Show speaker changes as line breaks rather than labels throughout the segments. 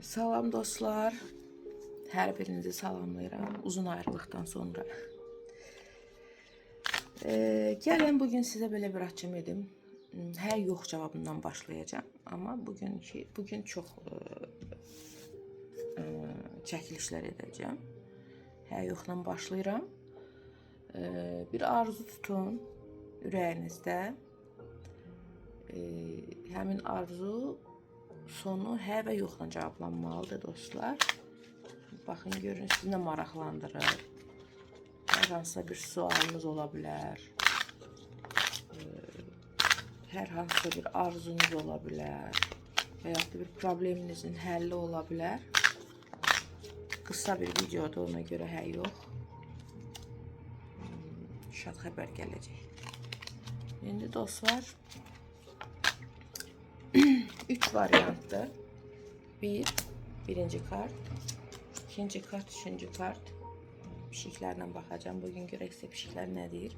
Salam dostlar. Hər birinizi salamlayıram uzun ayrılıqdan sonra. Gəlin bugün sizə belə bir açım edim. Hə, yox cavabından başlayacağam. Amma bugün çox çəkilişlər edəcəm. Hə, yoxla başlayıram. Bir arzu tutun ürəyinizdə. Həmin arzu sonu hə və yoxla cavablanmalıdır dostlar. Baxın görün sizi nə maraqlandırır. Hər hansısa bir sualınız ola bilər. Hər hansısa bir arzunuz ola bilər. Və yaxud da bir probleminizin həlli ola bilər. Qısa bir videodur, ona görə hə yox. Şad xəbər gələcək. İndi dostlar 3 variantdır. Bir, birinci kart, ikinci kart, üçüncü kart. Pişiklərlə baxacağam. Bugün görək sizə pişiklər nə deyir.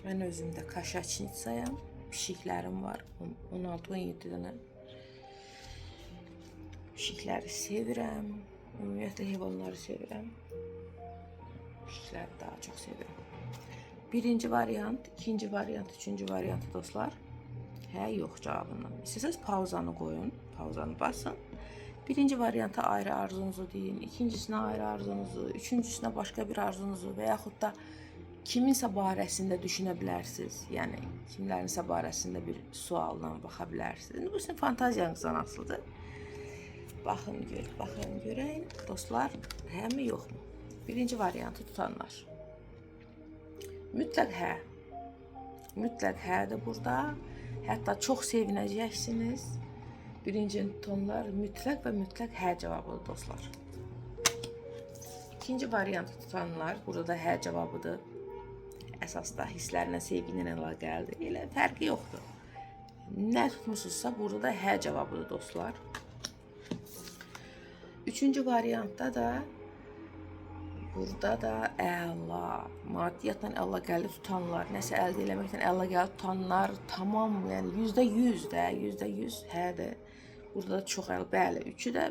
Mən özüm də kaşaçnitsayam. Pişiklərim var. 16-17 dənə. Pişikləri sevirəm. Ümumiyyətlə heyvanları sevirəm. Pişikləri daha çox sevirəm. Birinci variant, ikinci variant, üçüncü variant dostlar. Hə, yox cavabından. İstəsəniz pauzanı qoyun, pauzanı basın. Birinci varianta ayrı arzunuzu deyin, ikincisinə ayrı arzunuzu, üçüncüsünə başqa bir arzunuzu və yaxud da kiminsə barəsində düşünə bilərsiniz. Yəni kimlərinsə barəsində bir sualla baxa bilərsiniz. İndi bu sizin fantaziyanızdan asılıdır. Baxın, gör, baxın, görəyin. Dostlar, hə mi, yoxmu? Birinci variantı tutanlar. Mütləq hə. Mütləq hədir burada. Hətta çox sevinəcəksiniz. Birinci tutanlar mütləq və mütləq hə cavabıdır dostlar. İkinci variantı tutanlar, burada da hə cavabıdır. Əsas da hisslərlə, sevgi ilə əlaqəlidir. Elə fərqi yoxdur. Nə tutmusunuzsa burada da hə cavabıdır dostlar. Üçüncü variantda da burada da əla, maddiyyatla əlaqəli tutanlar, nəsə əldə eləməklə əlaqəli tutanlar tamam, yəni %100 də, %100 hədir. Burada da çox əla, bəli, üçü də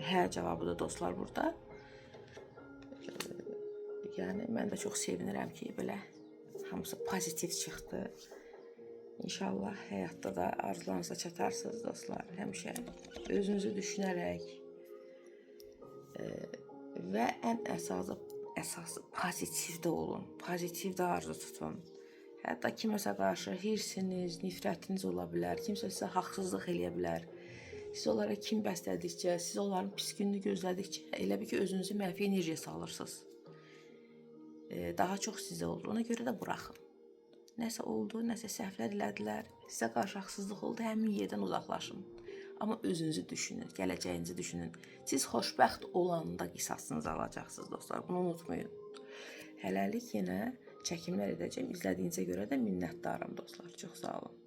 hə cavabıdır dostlar burada. Yəni mən də çox sevinirəm ki, belə hamısı pozitiv çıxdı. İnşallah həyatda da arzularınıza çatarsınız dostlar. Həmişə özünüzü düşünərək və ən əsası pozitivdə olun. Pozitivdə arzu tutun. Hətta kiməsə qarşı hirsiniz, nifrətiniz ola bilər, kimsə sizə haqsızlıq eləyə bilər. Siz onlara kin bəslədikcə, siz onların pis gününü gözlədikcə elə bil ki, özünüzü mənfi enerjiyə salırsınız. Daha çox sizə olur. Ona görə də buraxın. Nəsə oldu, nəsə səhvlər elədilər, sizə qarşı haqsızlıq oldu, həmin yerdən uzaqlaşın. Amma özünüzü düşünün, gələcəyinizi düşünün. Siz xoşbəxt olanda qisasınızı alacaqsınız dostlar. Bunu unutmayın. Hələlik yenə çəkimlər edəcəm. İzlədiyinizə görə də minnətdaram dostlar. Çox sağ olun.